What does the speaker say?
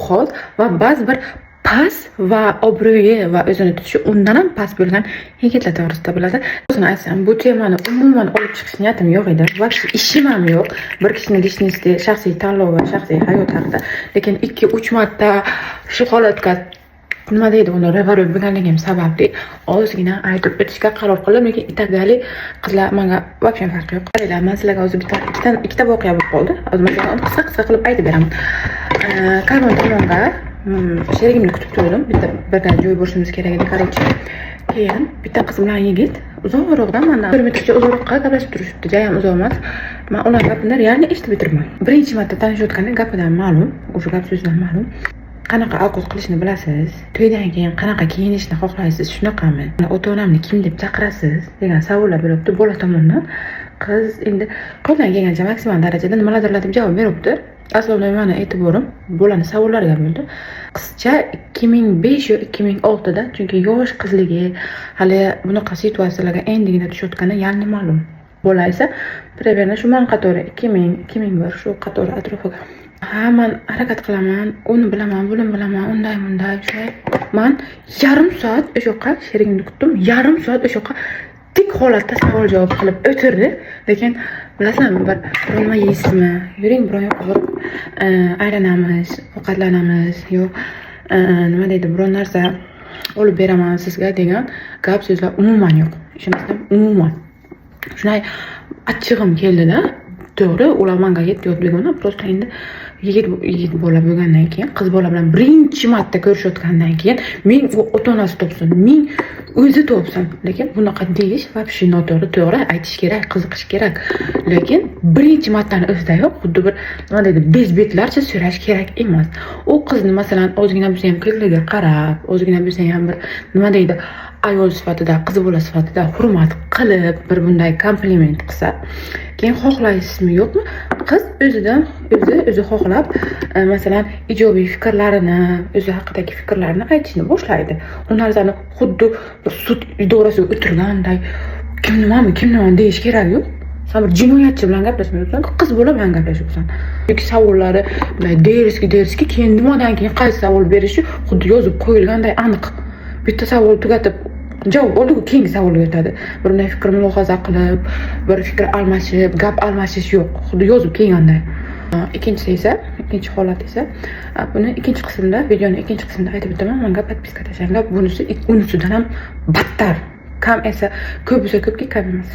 Qo'qol va ba'zi bir past va obro'yi va o'zini tutishi undan ham past bo'lgan yigitlar to'g'risida bo'ladi. O'zini aytsam, bu temani umuman olib chiqish niyatim yo'q edi. Вообще ishim ham yo'q. Bir kishining личности, shaxsiy tanlovi, shaxsiy hayot haqida. Lekin 2-3 marta shu holatga, nima deydi uni, ro'baro bo'lganligim sababli ozgina aytib o'tishga qaror qildim, lekin и так далее, qizlar, manga вообще farqi yo'q. Qaranglar, man sizlarga hozir bitta ikkita ikkita voqea bo'lib qoldi. Hozir man sizlarga uni qisqa qisqa qilib aytib beraman. Karvon tomonga sherigimni kutib turdim. Bitta birga joy bo'lishimiz kerak edi, короче. Keyin bitta qiz bilan yigit uzoqroqdan, mandan 1 metrcha uzoqroqqa gaplashib turishibdi. Jayam uzoq emas. Man ular gapini реально eshitib o'tiribman. Birinchi marta tanishayotganda gapidan ma'lum, o'sha gap so'zidan ma'lum. Qanaqa ovqat qilishni bilasiz, to'ydan keyin qanaqa kiyinishni xohlaysiz, shunaqami, ota onamni kim deb chaqirasiz degan savollar beribdi bola tomondan. Qiz endi qo'ldan kelgancha maksimal darajada nimalardirlar deb javob beribdi. Aslida mani e'tiborim bolani savollariga bo'ldi. Qizcha 2005 yo 2006da, chunki yosh qizligi, hali bunaqa situatsiyalarga endigina tushayotgani ya'ni ma'lum. Bola esa примерно shu man qatori 2000, 2001, shu qatori atrofiga. Ha, man harakat qilaman, uni bilaman, buni bilaman, unday bunday shunday. Man yarim soat o'sha yoqqa sherigimni kutdim, yarim soat o'sha yoqqa tik holatda savol javob qilib o'tirdi. Lekin bilasizlarmi, bir nima yeysizmi, yuring, biron yoqqa borib aylanamiz, ovqatlanamiz, yo nima deydi, biron narsa olib beraman sizga degan gap so'zlar umuman yo'q. Ishonasizlarmi, umuman. Shunday achchig'im keldida. To'g'ri, ular manga yetti yot begona, просто endi yigit bola bo'lgandan keyin, qiz bola bilan birinchi marta ko'rishayotgandan keyin ming u ota onasi topsin, ming o'zi topsin, lekin bunaqa deyish вообще noto'g'ri. To'g'ri, aytish kerak, qiziqish kerak, lekin birinchi martani o'zidayoq xuddi bir, nima deydi, bezbetlarcha so'rash kerak emas. U qizni, masalan, ozgina bo'lsa ham ko'ngliga qarab, ozgina bo'lsa ham bir, nima deydi, ayol sifatida, qiz bola sifatida hurmat qilib, bir bunday kompliment qilsa, keyin xohlaysizmi, yo'qmi, qiz o'zidan o'zi xohlab, masalan, ijobiy fikrlarini, o'zi haqidagi fikrlarini aytishni boshlaydi. U narsani xuddi bir sud idorasiga o'tirganday kim nimami, kim nima deyish keragi yo'q. San bir jinoyatchi bilan gaplashmayapsan, qiz bola bilan gaplashyapsan. Yoki savollari bunday дерзкий, дерзкий, keyin nimadan keyin qaysi savol berishi xuddi yozib qo'yilganday aniq. Bitta savol tugatib, javob oldiku, keyingi savolga o'tadi. Bir bunday fikr mulohaza qilib, bir fikr almashib, gap almashish yo'q, xuddi yozib kelganday. Ikkinchisi esa, ikkinchi holat esa, buni ikkinchi qismda, videoni ikkinchi qismida aytib o'taman. Manga подписка tashlanglar. Bunisi unisidan ham battar. Kam esa ko'p bo'lsa ko'pki, kam emas.